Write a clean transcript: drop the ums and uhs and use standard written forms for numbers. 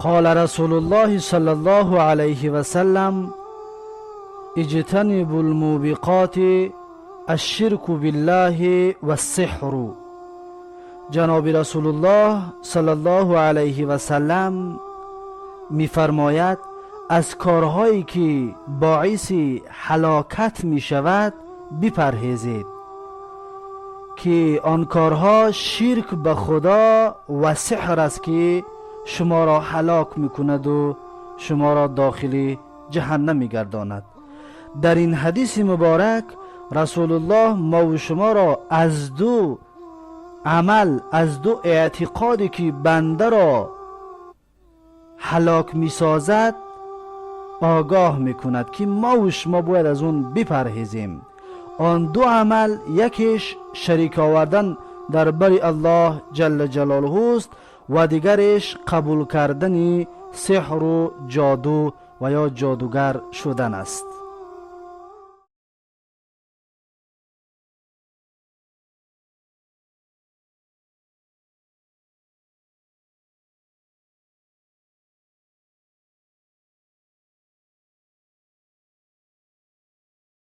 قال رسول الله صلى الله عليه وسلم: اجتنبوا الموبقات، الشرك بالله والسحر. جناب رسول الله صلى الله علیه و سلم میفرماید: از کارهایی که باعث هلاکت می شود بپرهیزید که آن کارها شرک به خدا و سحر است که شما را هلاک میکند و شما را داخل جهنم میگرداند. در این حدیث مبارک رسول الله ما و شما را از دو عمل، از دو اعتقادی که بنده را هلاک میسازد آگاه میکند که ما و شما باید از اون بپرهیزیم. آن دو عمل یکیش شریک آوردن در بر الله جل جلاله است و دیگرش قبول کردن سحر و جادو و یا جادوگر شدن است.